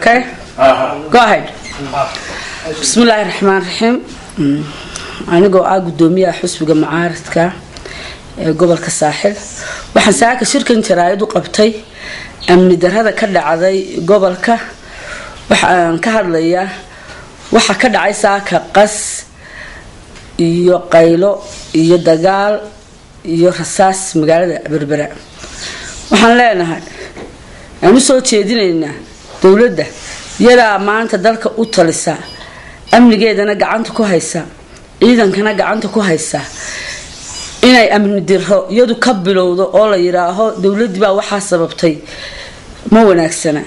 Okay, go ahead. Bismillaahi raxmaan raxiim. Anigoo ah gudoomiyaha xusbiga mucaaradka ee gobolka Saaxil, waxaan saaka shirkan jaraa'id u qabtay amni darada ka dhacday gobolka. Waxaan ka hadlayaa waxa ka dhacay saaka, qas iyo qaylo iyo dagaal iyo rasaas magaalada Berbera. Waxaan leenahay, aan usoo jeedinaynaa dowladda iyadaa maanta dalka u talisa, amnigeedana gacanta ku haysa, ciidankana gacanta ku haysa, inay amni diro iyadu ka bilowdo oo la yidhaaho dowladii baa waxaa sababtay ma wanaagsana.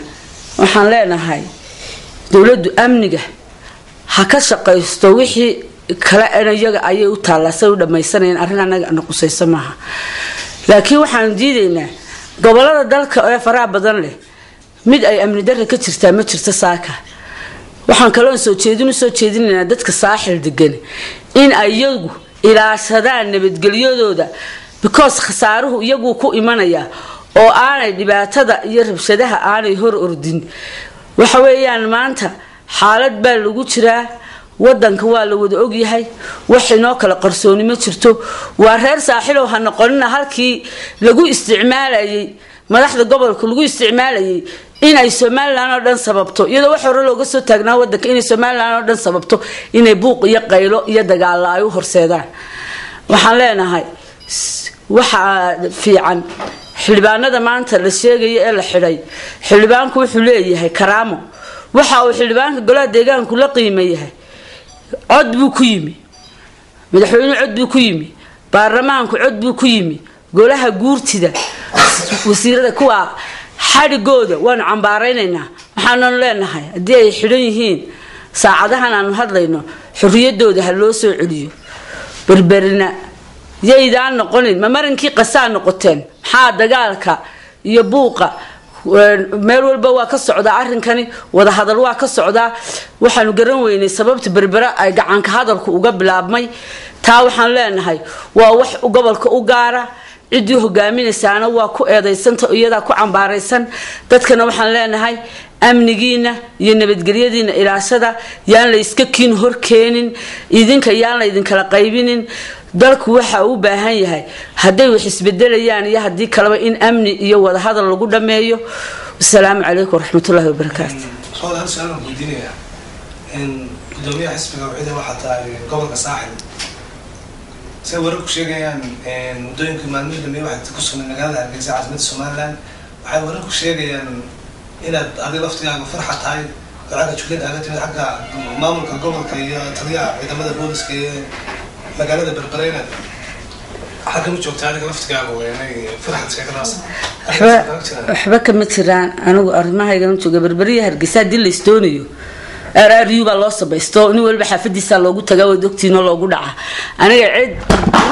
Waxaan leenahay dowladdu amniga ha ka shaqaysto, wixii kale iyaga ayay u taallaa say u dhamaysanayaan, arrin anaga na qusayso maaha. Laakiin waxaanu diidaynaa gobolada dalka ee faraha badan leh mid ay amni darra ka jirtaa ma jirto saaka. Waxaan kaloon soo jeedin usoo jeedinaynaa dadka Saaxil degan in ay iyagu ilaashadaan nabadgelyadooda, because khasaaruhu iyaguu ku imanaya, oo aanay dhibaatada iyo rabshadaha aanay hor ordin. Waxa weeyaan maanta xaalad baa lagu jiraa, wadanka waa la wada ogyahay, wax inoo kala qarsooni ma jirto. Waa reer Saaxilow, ha noqonina halkii lagu isticmaalayay madaxda gobolka, lagu isticmaalayay inay Somaliland oo dhan sababto, iyadoo wax hore looga soo taagnaa wadanka, inay Somaliland oo dhan sababto inay buuq iyo qaylo iyo dagaalo ay u horseedaan. Waxaan leenahay waxaa fiican xildhibaanada maanta la sheegaya ee la xidhay, xildhibaanku wuxuu leeyahay karaamo. Waxa uu xildhibaanka golaha deegaanku la qiimo yahay, cod buu ku yimi madaxweynuhu, cod buu ku yimi baarlamaanku, cod buu ku yimi golaha guurtida, wasiirada. Kuwa xadhigooda waanu cambaaraynaynaa. Waxaananu leenahay haddii ay xidhan yihiin saacadahan aanu hadlayno, xorriyadooda ha loo soo celiyo. Berberina yaydaan noqonin ma marinkii qasaa noqoteen. Maxaa dagaalka iyo buuqa? Meel walba waa ka socdaa arrinkani, wadahadal waa ka socdaa. Waxaanu garan weynay sababta Berbera ay gacanka hadalku uga bilaabmay. Taa waxaan leenahay waa wax gobolka u gaara, ciddii hogaaminaysaana waa ku eedaysanta, iyadaa ku cambaaraysan. Dadkana waxaan leenahay amnigiina iyo nabadgelyadiina ilaashada, yaan la iska kiin horkeenin idinka, yaan la idinkala qaybinin. Dalku waxa uu u baahan yahay hadday wax isbedelayaan iyo haddii kaleba in amni iyo wadahadal lagu dhameeyo. Wasalaamu calaykum waraxmatullaahi wabarakaatu. Hal su-aal baan weydiinayaa. Gudoomiyaha xisbiga wixida waxaa tahay gobolka Saaxil. Say wararku sheegayaan, muddooyinkii maalmihii dambeeyay waxaad ku sugnay magaalada Hargeysa, caasimada Somaliland. Waxay wararku sheegayaan inaad adiga laftigaaga farxa tahay oo xagga juglin aaga timid xagga maamulka gobolka iyo taliyaha ciidamada booliska ee magaalada Berbera, inaad xaggan u joogta adiga laftigaaga weenay farxad sheekadaas. Waxba kama jiraan. Anigu arrimahaygan jooga Berberiya Hargeysa. Haddii la isdoonayo, RRU baa loo sabaysto, nin waliba xaafadiisa loogu tagaa, waad ogtiinoo loogu dhaca. Aniga cid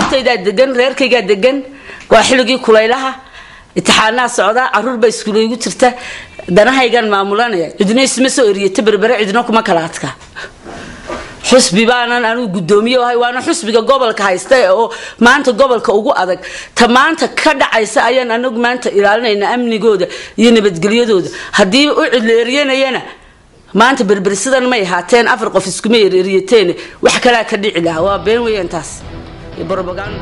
urtaydaa degan, reerkaygaa degan. Waa xilligii kulaylaha, imtixaanaa socdaa, caruur baa iskuula igu jirta, danahaygan maamulanaya. Cidna isma soo eriyata Berbere, cidna kuma kala adka. Xusbi baanan anigu gudoomiye ahay, waana xusbiga gobolka haysta oo maanta gobolka ugu adag. Ta maanta ka dhacaysa ayaan anagu maanta ilaalinayna amnigooda iyo nabadgelyadooda. Haddii u cidla eryanayana, maanta Berberi sidan may ahaateen, afar qof iskuma ereriyateen, wax kalaa ka dhici lahaa. Waa been weeyaan taas iyo propaganda.